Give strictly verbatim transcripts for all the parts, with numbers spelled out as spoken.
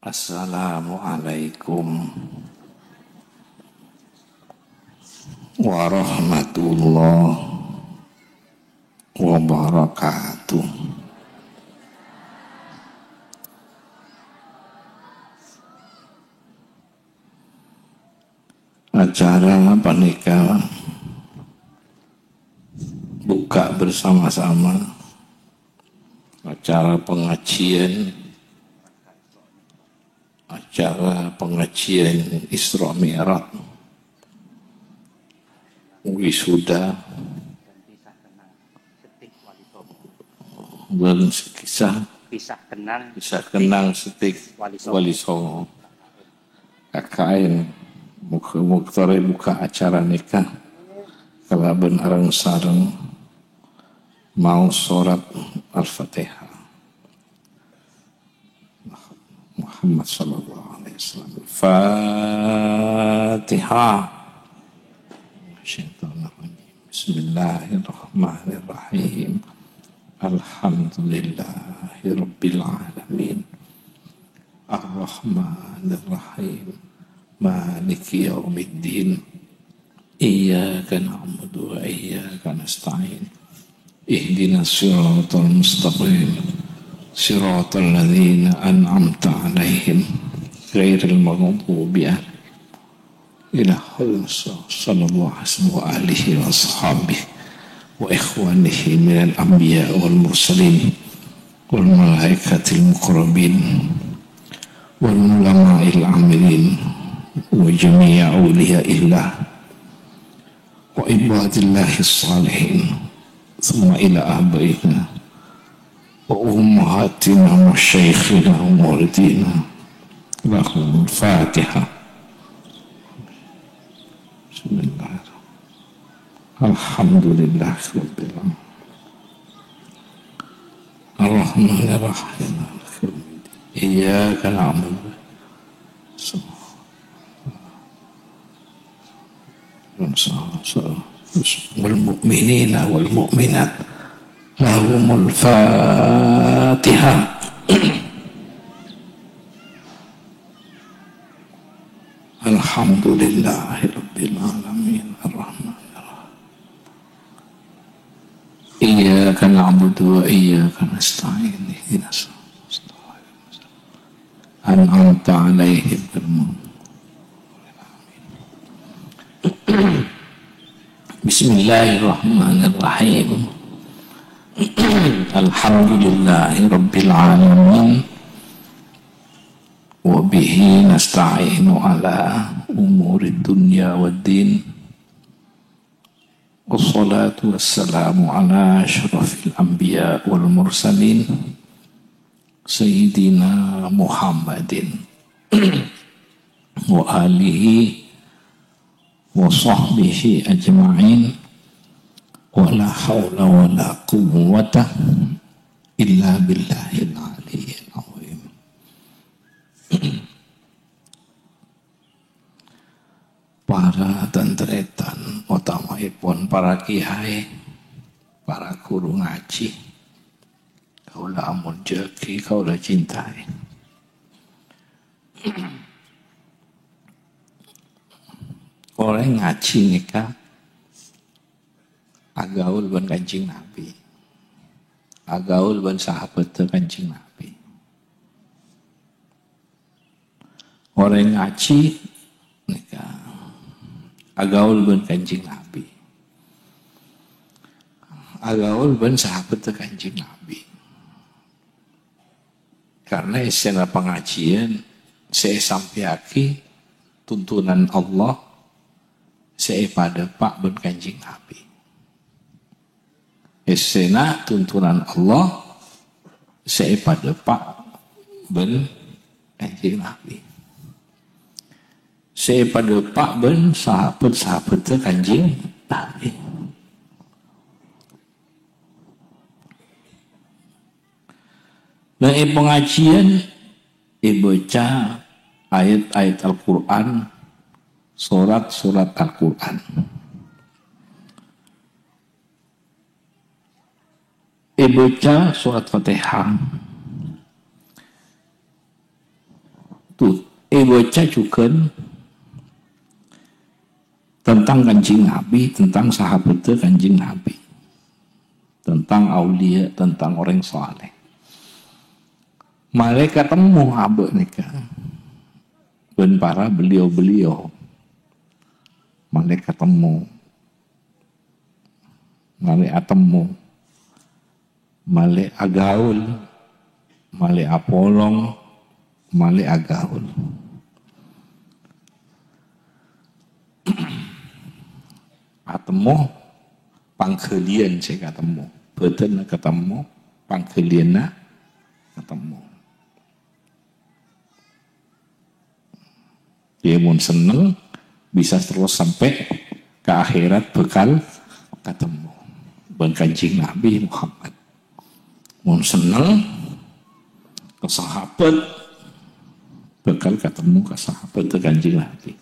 Assalamualaikum warahmatullahi wabarakatuh. Acara panèka buka bersama-sama acara pengajian, acara pengajian Isra Mi'raj, wisuda, bân kisah, kisah kenang Setik Wali Songo. Kakaèn, mog-, mog-, torè buka acara nèka kalabân areng-sareng maos sorat Al-Fatihah. Muhammad sallallahu alaihi wasallam. Fatihah. Syaitanir rajim. Bismillahirrahmanirrahim. Alhamdulillahirabbil alamin. Arrahmanirrahim. Maliki yaumiddin. Iyyaka na'budu wa iyyaka nasta'in. Ihdinas siratal mustaqim. Siratal ladzina an'amta 'alaihim, ghairil maghdubi 'alaihim. Ila hadratin Rasul sallallahu alaihi wasallam wa alihi wa ashabihi wa ikhwanihi minal anbiya wal mursalin wal malaikatil muqarrabin wal ulama'il 'amilin wa jami'i awliyaillah wa ibadillahis shalihin, tsumma ila abaina wa ummahatina wa masyayikhina wa muridina. Lahumul Fatihah. Bismillah. Alhamdulillah rabbil alamin. Arrahmanirrahim. Iyyaka na'budu wal mu'minina wal mu'minat lahumul Fatihah. Alhamdulillahirabbil alamin. Arrahmanirrahim. Iyyaka na'budu wa iyyaka nasta'in. Ihdinas siratal mustaqim. An'amta 'alaihim. Bismillahirrahmanirrahim. Alhamdulillahirabbil alamin. Wa bihi nasta'inu ala umurid dunya waddin. Wassalatu wassalamu ala asyrafil anbiya wal mursalin, Sayyidina Muhammadin wa alihi wa sahbihi ajma'in. Wa la haula wa la quwwata illa billahil aliyyil azim. Para tan-tarètan, otamaèpon para kiai, para guru ngajhi, kaulâ amoljâ'aghi, kaulâ cintai. Orèng ngajhi nèka agaul bân Kanjeng Nabi, agaul bân sahabatta Kanjeng Nabi. Orèng ngajhi nèka agaul bân Kanjeng Nabi. Agaul bân sahabatta Kanjeng Nabi. Karna èssèna pangajiân sè èsampèyaghi tuntunan Allah sè èpadâpa' bân Kanjeng Nabi. Èssèna tuntunan Allah sè èpadâpa' bân Kanjeng Nabi. Sè èpadâpa' bân sahabat-sahabatta Kanjeng Nabi. Neng è pangajiân èbâca ayat-ayat Al-Qur'an, sorat-sorat Al-Qur'an. Èbâca sorat Fatihah. Tuh, èbâca jhughân tentang Kanjeng Nabi, tentang sahabatta Kanjeng Nabi, tentang auliya, tentang orèng saleh. Malè katemmo abâ' nèka bân para beliau-beliau. Malè katemmo. Malè atemmo. Malè agaul. Malè apolong. Malè agaul. Atemmo, pangghâliyân sè katemmo. Bhâdhânna katemmo, pangghâliyânna katemmo. Yâ, mon senneng, bisa terros sampè' ka akhèrat bhâkal katemmo bân Kanjeng Nabi Muhammad. Mon senneng ka sahabat, bhâkal katemmo ka sahabat Kanjeng Nabi.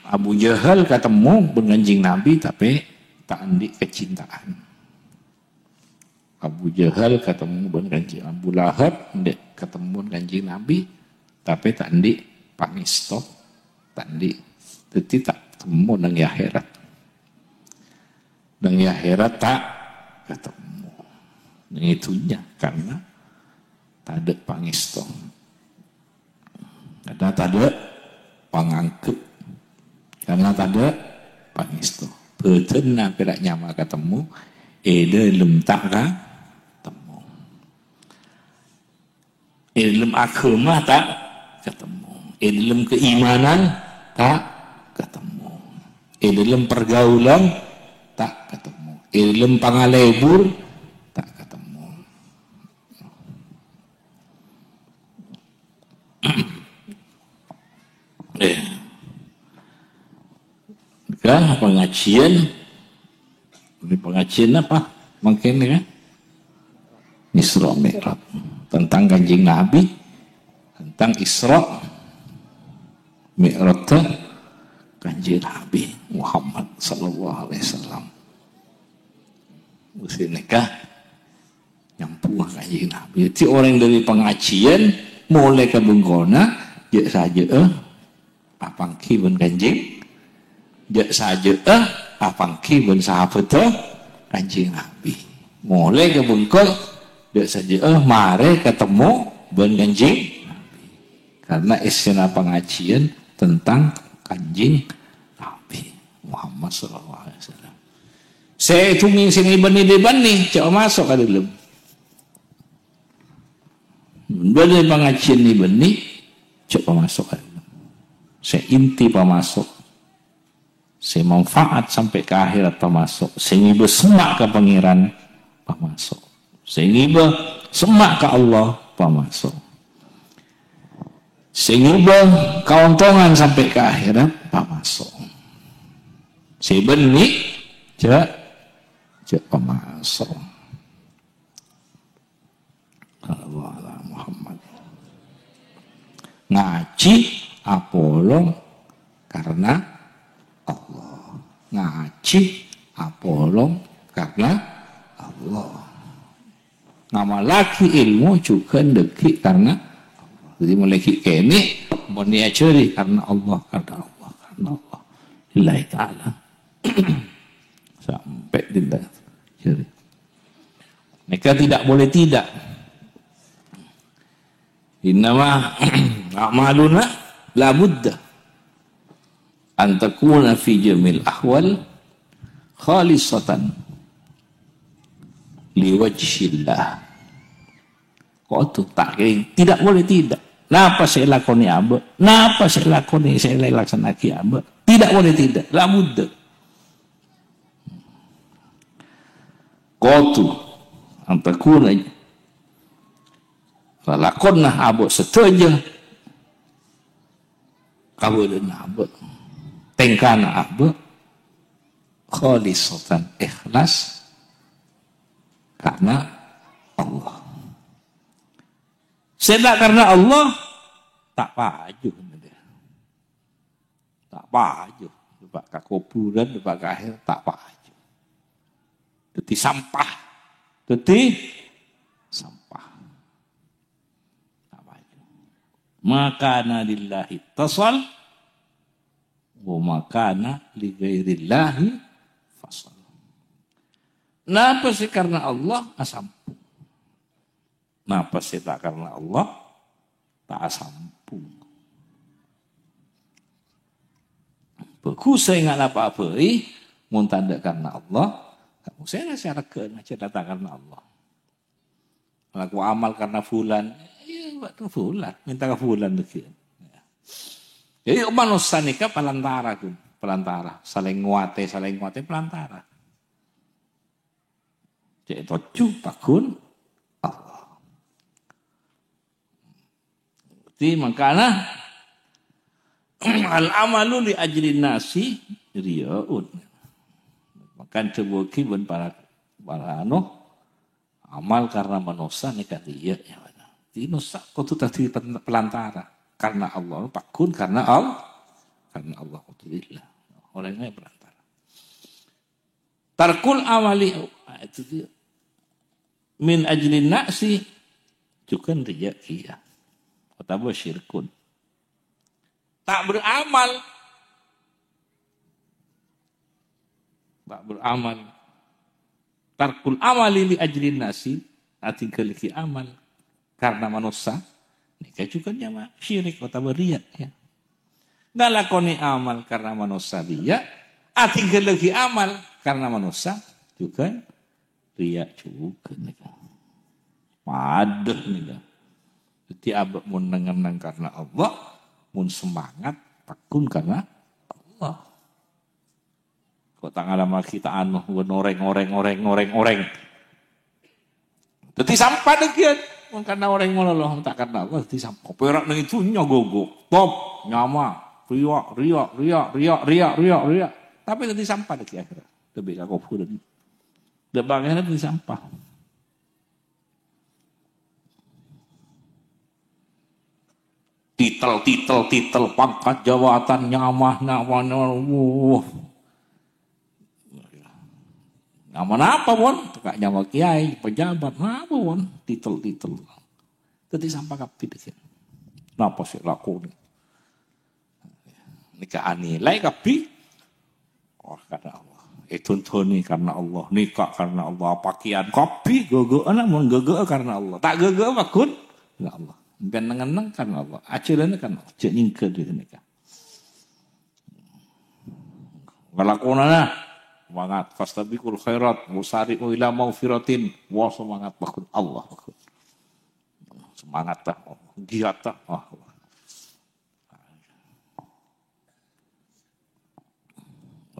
Abu Jahal katemmo bân Kanjeng Nabi, tapè ta' andi' kacintaan. Abu Jahal katemmo bân Kanjeng, Abu Lahab andi' katemmo bân Kanjeng Nabi, tapè ta' andi' pangèsto, ta' andi'. Dhâddhi ta' temmo neng è akhèrat. Neng è akhèrat ta' katemmo. Neng è dhunnya, karna tadâ' pangèsto. Karna tadâ' pangangghep. Karna tadâ' pangèsto. Bhâdhânna pèra' nyama katemmo, è dâlem ta' katemmo. È dâlem aghâma ta' katemmo. È dâlem kaimanan ta' katemmo. È dâlem pergaulan ta' katemmo. È dâlem pangalebur ta' katemmo. Eh. Ka pangajiyân. Ini pangajiyân apa? Mangkèn, ya? Isra Mi'raj. Tentang Kanjeng Nabi, tentang Isra Mi'raj Kanjeng Nabi Muhammad sallallahu alaihi wasallam. Mesti nikah. Nyambhung Kanjeng Nabi. Dhâddhi orèng dâri pangajiyân molaè ka bengkona, jâ' sajâ'â apangghi bân Kanjeng, jâ' sajâ'â apangghi bân sahabatta Kanjeng Nabi. Molaè ka bengko, jâ' sajâ'â marè katemmo bân Kanjeng Nabi. Karna èssèna pangajiyân tentang Kanjeng Nabi Muhammad sallallahu alaihi wasallam. Sè èdhungngèng sè ngibâ nè-, dibânnè, jâ' maso' ka dâlem. Bâdâ pangajiyân nè-, bânnè, jâ' pamaso' ka dâlem. Sè inti pamaso'. Sè manfaat sampè' ka akhèrat pamaso'. Sè ngibâ semma' ka Pangèran pamaso'. Sè ngibâ semma' ka Allah pamaso'. Sè ngibâ kaontongan sampè' ka akhèrat pamaso'. Sè bânnè, jâ', jâ' pamaso'. Sallallahu ala Muhammad. Ngajhi apolong karna Allah. Ngajhi apolong karna Allah. Ngamallaghi èlmo jhughân dhâggi' karna Allah. Dhâddhi, molaè ghi' kènè', mon èajhâri karna Allah, karna Allah, karna Allah. Lillahi ta'ala. Sampè' dinna. Jâri. Nèka tidak boleh tidak. Innama a'maluna la budda an takuna fi jamil ahwal khalisatan liwajhillah. Kodhu ta' kèngèng, tidak boleh tidak. Napa sè èlakonè abâ'? Napa sè èlakonè, sè èlaksana'aghi abâ'? Tidak boleh tidak. La budda. Kodhu an takuna, lalakonna abâ' sadhâjâ, kabâdâ'ânna abâ', tèngkana abâ', khalisatan, ikhlas karna Allah. Sè ta' karna Allah, ta' paju. Ta' paju. Coba ka kobhurân, coba ka akhèr, ta' paju. Dhâddhi sampah. Dhâddhi sampah. Ta' Ma kana lillahi ittasal, wa ma kana li ghairillahi fasal. Napa sè karna Allah, asampung. Napa sè ta' karna Allah, ta' asampung. Bhâghus sè ngala' pa-abâi, mon tadâ' karna Allah, kamu sè sè arghâna jhâ' ta' karna Allah. Ngalakowa amal karna fulan, iyâ, bâdâ fulan, mènta ka fulan lagi. Jadi manossa nèka palantara, Gun. Palantara. Salèng nguatè, salèng nguatè, palantara. Cè' toju' paggun Allah. Jadi mangkana al-amalu li ajlin nasi riyaun. Mangkana dhâbuwâghi bân para, para anu, amal karna manossa nèka riya', ya. Jadi manossa kodhu dhâddhi pen-, pelantara. Karna Allah, paggun karna Allah. Karna Allah, alhamdulillah. Orèng laèn pelantara. Tarkul amali, ah, itu dia. Min ajlin nasi, jhughân riya' kèya. Otabâ syirkun. Ta' beramal. Ta' beramal. Tarkul amali li ajlin nasi, atingghâllaghi amal karna manossa, nèka jhughân nyama syirik otabâ riya', ya. Ngalakonè amal karna manossa riya', atingghâllaghi amal karna manossa jhughân riya' jhughân nèka. Padâ nèka. Dhâddhi abâ' mon neng-enneng karna Allah, mon semangat paggun karna Allah. Kok ta' ngalamaghi ta' anu, bân orèng, orèng, orèng, orèng, orèng. Dhâddhi sampah dhâgghiyân. Mon karna orèng malolo, ta' karna Allah, dhâddhi sampah. Pèra' neng è dhunnya ghâghâ. Top, nyama. Riya', riya', riya', riya', riya', riya', riya'. Tapè dhâddhi sampah dhâgghiyân akhèrra. Lebbi ka kuburan. Dhâ' bângkèna dhâddhi sampah. Titel, titel, titel, pangkat, jabatan, nyama, nyama, nyama, wuh. Nyama napa, pon? Teka nyama kiai, pejabat, napa, pon? Titel, titel. Dhâddhi sampah kabbhi, dhâgghiyân. Napa sè èlakonè? Nèka anilai kabbhi. Oh, karna Allah. Èdhundhunè karna Allah. Nèka karna Allah. Pakèyan kabbhi ghâghâ'âna mon ghâghâ'â karna Allah. Ta' ghâghâ'â paggun karna Allah. Bân neng-enneng karna Allah. Ajhâlânè karna Allah. Jhâ' nyèngghâl dhâri nèka. Ngalakonana. Semangat. Fastabiqul khairat. Wasari'u ila maghfiratin. Wah, semangat paggun Allah. Semangat ta. Giat ta. Wah.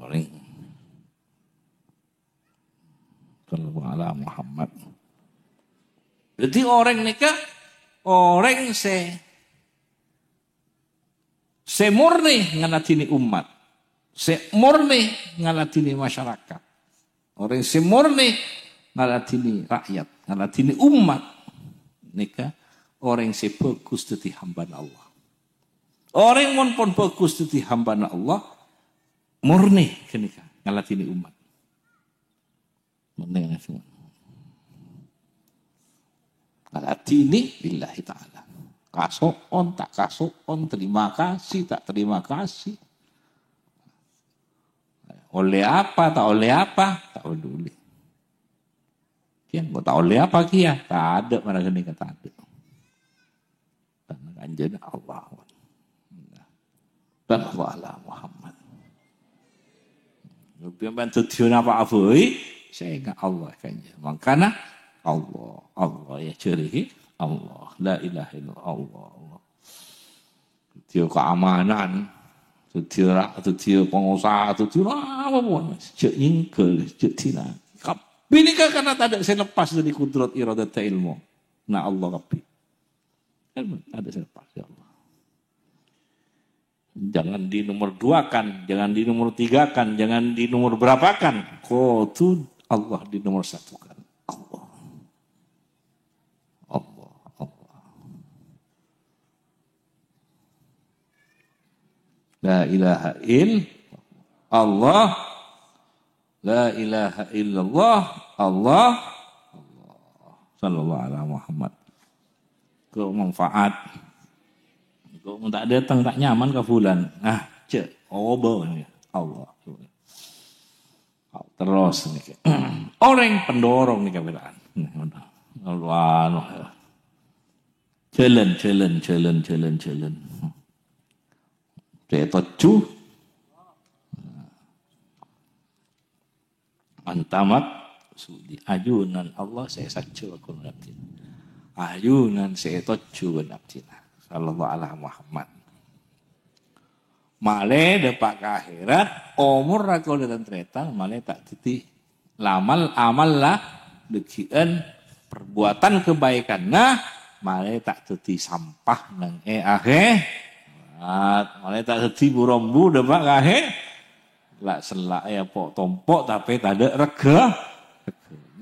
Orèng. Sallallahu ala Muhammad. Dhâddhi orèng nèka orèng sè, sè murni ngaladhinè ommat, sè murni ngaladhinè masyarakat, orèng sè murni ngaladhinè rakyat, ngaladhinè ommat. Nèka orèng sè bhâghus dhâddhi hambana Allah. Orèng mon pon bhâghus dhâddhi hambana Allah, murni ghânèka ngaladhinè ommat. Murni ngaladhinè ommat. Ngaladhinè lillahi ta'ala. Kaso'on, ta' kaso'on, terima kasih, ta' terima kasih. Ollè apa, ta' ollè apa, ta' peduli. Kèya, engko' ta' ollè apa kèya? Tadâ' mara ghânèka tadâ'. Karna kanjeng Allah. Sallallahu ala Muhammad. Sampèyan dhâddhiyâ napa abâi? Sènga' Allah kanjeng. Mangkana Allah, Allah ya jârihi Allah. La ilaha illallah, Allah, Allah. Dhâddhiyâ keamanan, dhâddhiyâ ra-, dhâddhiyâ pangosaha, dhâddhiyâ apa pon. Jhâ' nyèngghâl, jhâ' dinah. Kabbhi nèka karna tadâ' sè lepas dhâri kudrat iradat ilmu. Na Allah kabbhi. Kan ada selepas, ya Allah. Jangan dinomor duakan, jangan dinomor tigakan, jangan dinomor berapakan. Kodhu Allah dinomor satukan. Allah. Allah. Allah. La ilaha illallah. La ilaha illallah, Allah, Allah. Sallallahu ala Muhammad. Ke manfaat. Kok ta' dâteng, ta' nyaman ka bulân. Nah, cè', oba nèka. Allah. Terros nèka. Orèng pendorong nèka bâdâ'ân. Nah, ngono. Anu, jhâlân, jhâlân, jhâlân, jhâlân, jhâlân. Sè ètojjhu. Antamat sudi. Ajunan Allah sè èsajjhâ bân abdhina. Ajunan sè ètojjhu bân abdhina. Sallallahu ala Muhammad. Malè dâpa' ka akhèrat, omorra kaulâ tan-tarètan malè ta' dhâddhi lamal, amal la, dhâggi'ân perbuatan kebaikanna, malè ta' dhâddhi sampah neng è akhèrat. Malè ta' dhâddhi bu-rombu dâpa' ka akhè-, la-, sella' è po'-tompo' tapè tadâ' regghâ.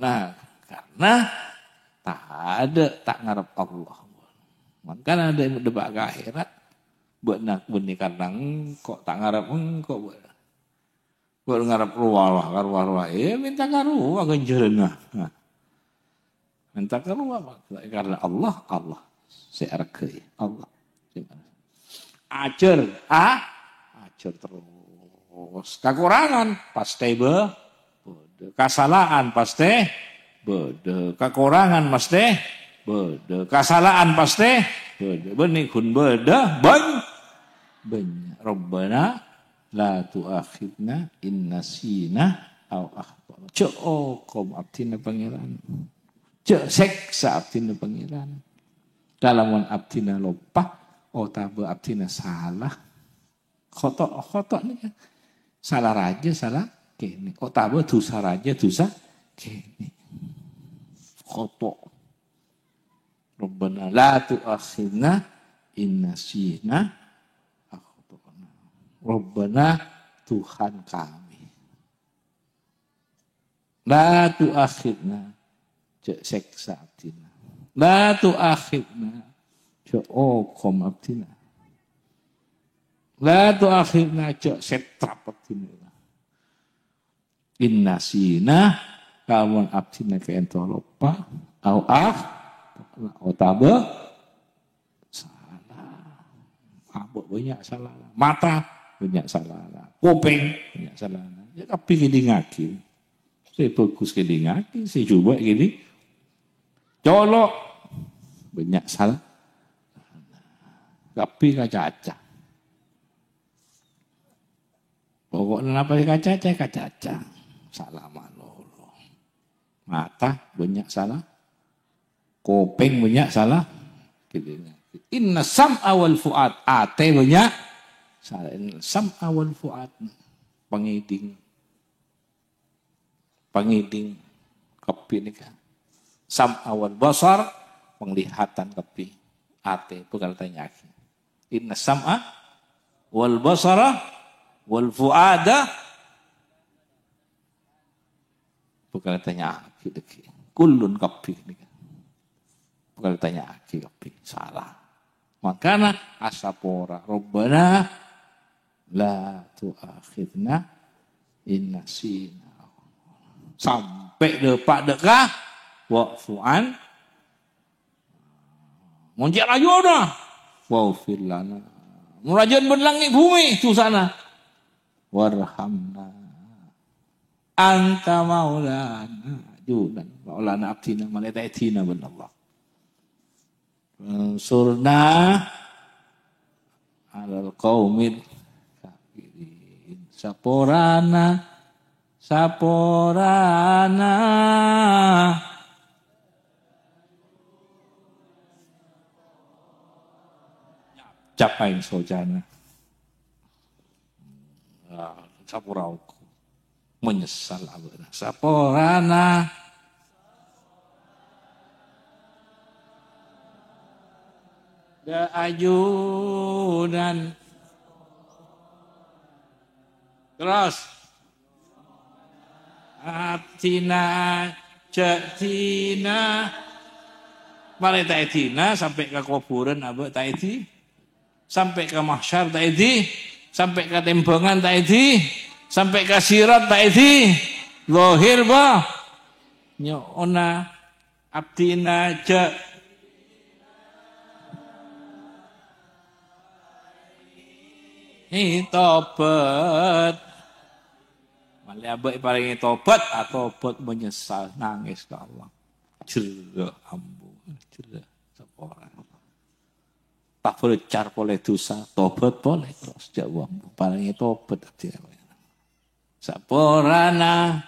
Nah, karna tadâ' ta' ngarep Allah. Mangkana dâ-, dâpa' ka akhèrat, bâ'na bânnè karna engko' ta' ngarep engko', bâ-, bâ' ngarep rowa, ka rowa-rowa. Eh, mènta ka rowa ghânjhârânna. Nah. Mènta ka rowa, Pak. Karna Allah, Allah sè arghâi. Allah. Ajhâr, ah, ajhâr terros. Kakorangan, pastè bâ-, bâdâ. Kasala'an, pastè bâdâ. Kakorangan, pastè bâdâ. Kasala'an, pastè bâdâ. Bânnè ghun bâdâ, bân-, bânnya'. Rabbana la tu'akhidna in nasina aw akhtana. Jhâ' okom abdhina Pangèran. Jhâ' sèksa abdhina Pangèran. Kalamon abdhina loppa, otabâ abdhina sala. Khoto', khoto' nèka. Sala rajâ, sala kènè'. Otabâ dhusa rajâ, dhusa kènè'. Khoto'. Rabbana la tu'akhidna in nasina aw akhtana. Rabbana, Tuhan kami. La tu'akhidna, jhâ' sèksa abdhina. La tu'akhidna, jhâ' okom abdhina. La tu'akhidna, jhâ' sètrap abdhina. In nasina, kalamon abdhina kaènto loppa, aw akh-, otabâ sala. Abâ' bânnya' salana. Mata bânnya' salana. Kopèng bânnya' salana. Yâ, kabbhi ngèdingngaghi. Sè bhâghus ngèdingngaghi, sè jhubâ' ngèding-, colo' bânnya' sala. Kabbhi kacaca. Pokokna napa sè kacaca, kacaca. Sala malolo. Mata bânnya' sala. Kopèng bânnya' sala. Inna sam'a wal fu'ad. Atè bânnya' sala. Inna sam'a wal fu'ad. Pangèding. Pangèding kabbhi nèka. Sam'a wal basar, penglihatan kabbhi. Atè bhâkal tanya'aghi. Inna sam'a wal basara wal fu'ada bhâkal tanya'aghi dhâggi'. Kullun kabbhi nèka. Bhâkal tanya'aghi kabbhi. Sala. Mangkana asapora, Rabbana la tu'akhidna in nasina. Sampè' dâpa' dâ' ka wa'fu an. Mon cè' rajâna, waghfir lana. Mon rajâna bân langngè' bhumè dhusana. Warhamna. Anta maulana. Ajunan maulana abdhina, malè ta' èdina bân Allah. Fansurna 'alal qaumil kafirin. Saporana, saporana. Cap aèng socana. Ah, sapora oku. Menyesal abâ'na. Saporana. Dâ' ajunan. Terros. Abdhina, jhâ' dina. Malè ta' èdina, sampè' ka kobhurân abâ' ta' èdi. Sampè' ka mahsyar ta' èdi, sampè' ka tèmbhângan ta' èdi, sampè' ka sirat ta' èdi. Zahir, bâ. Nyo'ona abdhina jhâ'. Ètobat. Malè abâ' èparèngè tobat, atobat menyesal, nangès ka Allah. Jârâ, ambu, jârâ, sapora. Tabâlâcar polè dhusa, tobat polè terros, jhâ' ambu, parèngè tobat abdhina. Saporana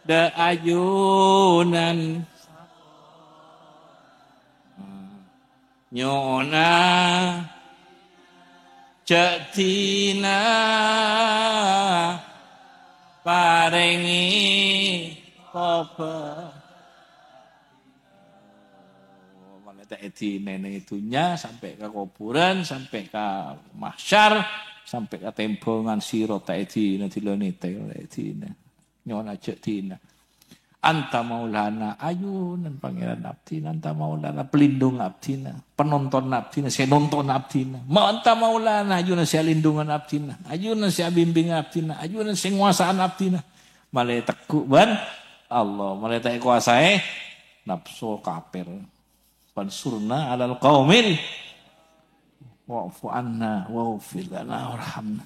dâ' ajunan nyo'ona jhâ' dhina parèngè tobat. Malè ta' èdhina neng dhunnya, sampè' ka kobhurân, sampè' ka mahsyar, sampè' ka tèmbhângan sirat ta' èdhina, dhilâ nètè ta' èdhina. Nyo'ona jhâ' dhina. Anta maulana, ajunan Pangèran abdhina, anta maulana, pelindung abdhina, penonton abdhina, sè nonton abdhina. Ma anta maulana, ajunan sè alindungan abdhina, ajunan sè abimbingan abdhina, ajunan sè ngowasaan abdhina. Malè tegghu' bân Allah, malè ta' èkowasaè napso kafir. Fansurna 'alal qaumil, wa'fu 'anna waghfir lana warhamna.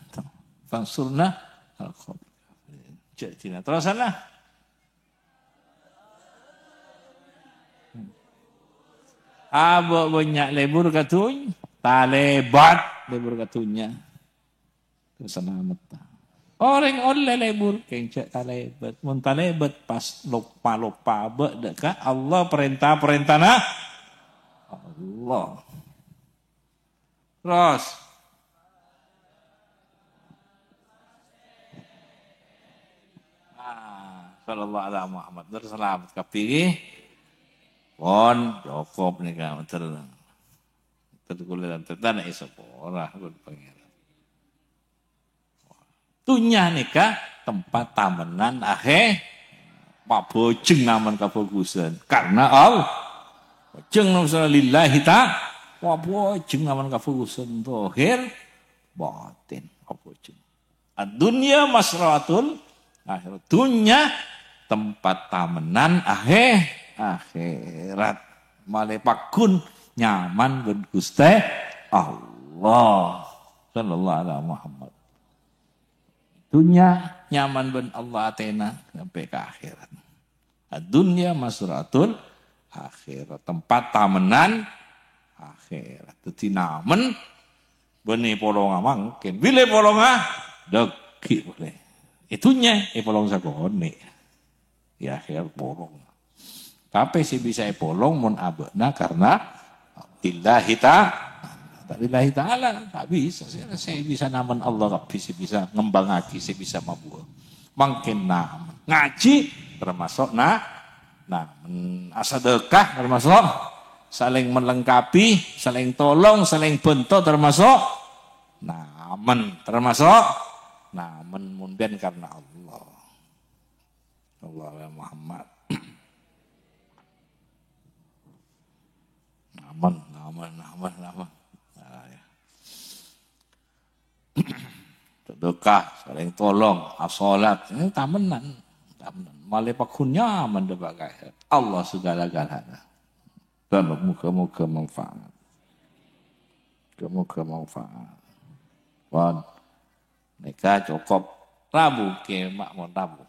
Fansurna 'alal qaumil kafirin. Jhâ' dhina. Terrosana. Abâ' bânnya' lebur ka dhunnya, talèbât lebur ka dhunnya. Terros salamet. Orèng ollè lebur, kèng jhâ' talèbât. Mon talèbât, pas loppa-loppa abâ' dâ' ka Allah, parènta-parèntana Allah. Terros. Ah, sallallahu ala Muhammad. Terros salamet kabbhi, ghi? Pon, cokop nèka, bener. Terros kulâ lan tetana èsapora, pon Pangèran. Dhunnya nèka tempat tamennan akhè-, mabhâjeng namen kabhâghusân. Karna Allah. Bhâjeng namen lillahi ta-, mabhâjeng namen kabhâghusân. Dhahir, batin. Mabhâjeng. Ad-dunya mazra'atul akhirah. Dhunnya tempat tamennan akhè-, akhèrat. Malè pagghun nyaman bân Ghustè Allah. Sallallahu ala Muhammad. Dhunnya nyaman bân Allah atèna sampè' ka akhèrat. Ad-dunya mazra'atul akhirah, tempat tamennan akhèrat. Dhâddhi namen bânnè polonga mangkèn. Bilâ polonga? Dâgghi' polè. È dhunnya èpolong sakonè'. È akhèrat polong. Tapè sè bisa èpolong mon abâ'na karna lillahi ta-, ta' lillahi ta'ala, ta' bisa. Sè, sè bisa namen Allah kabbhi, sè bisa ngembangngaghi, sè bisa mabuwâng. Mangkèn namen. Ngajhi termasuk na-, namen. Asadhâka termasuk salèng melengkapi, salèng tolong, salèng bhânto termasuk namen. Termasuk namen mon bân karna Allah. Allah ya Muhammad. Namen, namen, namen, namen. Nah, ya. Sedekah, saling tolong, asolat. Ini tamennan. Tamennan. Malè pagghun nyaman dâ' bâ' ka Allah segala-galana. Dan moga-moga manfaat. Moga-moga manfaat. Wan. Nèka cokop rabu, kè, ma' mon rabu.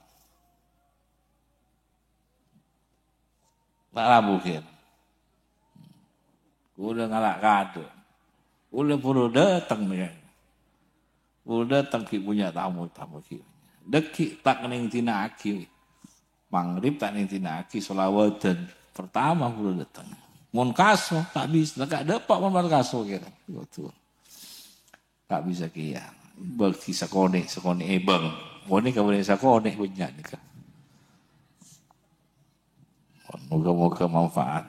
Ma' rabu, kè. Kulâ ngala' kadâ'. Kulâ buru dâteng, nèka. Buru dâteng ghi' bânnya' tamoy, tamoy ghi' bânnya'. Dâgghi' ta' kennèng dina'aghi. Maghrib ta' kennèng dina'aghi, sholawatan. Pertama buru dâteng. Mon kaso, ta' bisa. Lèka dâpa' mon kaso, kè. Waduh. Ta' bisa kèya. Bâgi sakonè', sakonè' èbâng. Monè kabânnya'an sakonè' bânnya' nèka. Moga-moga manfaat.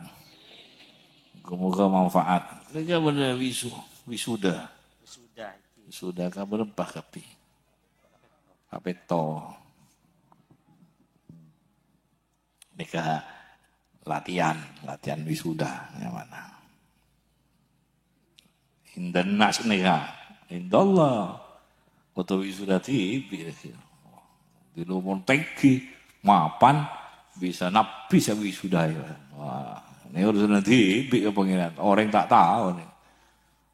Moga-moga manfaat. Nèka bâdâ wisu-, wisuda. Wisuda iki. Wisuda ka bârâmpa kabbhi? Kapètto. Nèka latihan, latihan wisuda, nyamana. Indannas nèka, indallah. Kodhu wisuda dhibi'. Di lumon tèngghi, mapan, bisa nabbhi sè wisuda, ya. Wah, Nèka urusanna dhibi' ka Pangèran. Orèng ta' tao nèka.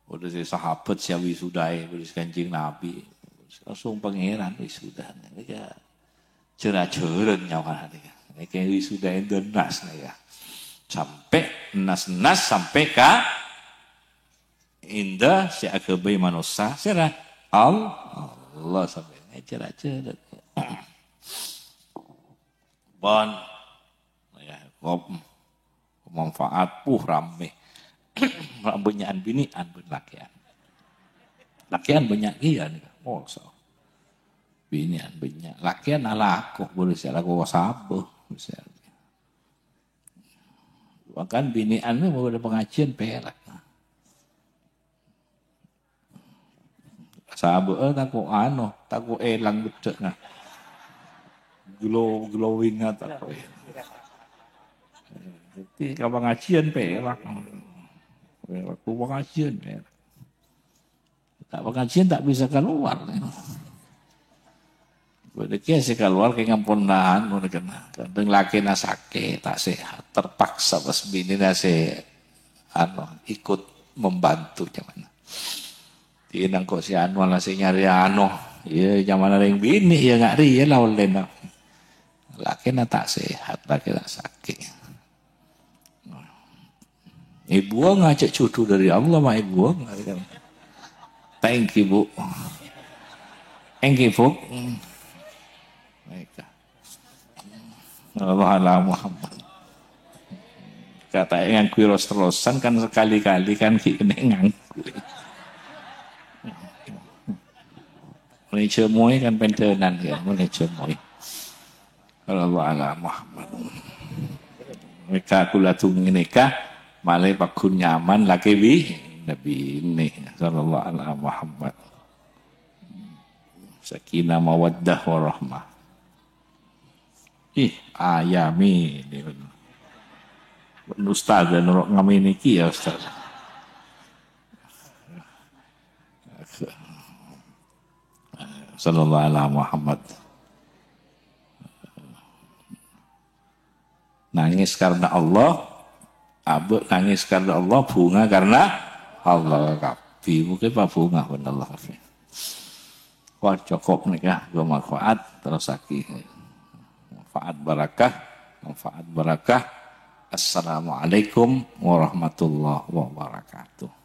Padâ sè sahabat sè awisudâi, padâ sè Kanjeng Nabi. Langsung Pangèran wisudâna. Nèka jhâr-ajhârân nyawana nèka. Nèka wisudâi Indranas nèka. Sampè' nas-nas sampè' ka Indra sè aghâbây manossa, sèra? Al-, Allah sampè' ngejar-ajar. Pon. Ya, kop. Manfaat, puh, rammè. Bânnya'an binè'an bân lakè'an. Lakè'an bânnya' kèya nèka. Oh, so. Binè'an bânnya'. Lakè'an alako, boleh sè alako sabâ, misalnya. Bahkan binè'an nèka mau ada pengajian perak. Sabâ'â tako' ano, tako' èlang beddhâ'na. Glow-, glowing-a tako'. Dhâddhi ka pengajian perak. Perak, ka pengajian perak. Ta' pengajian ta' bisa kalowar. Bâdâ kèya sè kalowar kèng ampon nahan, ngono kan. Kadhâng lakèna sakè', ta' sehat, terpaksa pas binèna sè, anu, ikut membantu jhâman. Dhi nangko' sè anu la sè nyarè anu. Iyâ, jhâman rèng binè' iyâ nga' rèya la ollèna. Lakèna ta' sehat, lakèna sakè'. Èbuwâng ajâ' judhu dâri Allah, ma' èbuwâng. Thank you, Bu. Thank you, Bu. Baik. Allah ala Muhammad. Kata ngangghuy ros-terrosan kan sekali-kali kan ghi' kena ngangghuy. Mènè jhâmoy kan pendhânan ya, mènè jhâmoy. Sallallahu ala Muhammad. Mèka kaulâ dhungo nèka, malè pagghun nyaman lakè bi-, binè. Sallallahu ala Muhammad. Sakinah mawaddah warahmah. Ih, ayami. Ustaz, noro' ngami niki ya, Ustaz. Sallallahu ala Muhammad. Nangis karena Allah, abâ' nangis karena Allah, bhunga karena Allah kabbhi. Mungkin apa bhunga karena Allah kabbhi. Wah, cokop nèka, ghâ manfaat, terrosaghi. Manfaat barakah, manfaat barakah. Assalamualaikum warahmatullahi wabarakatuh.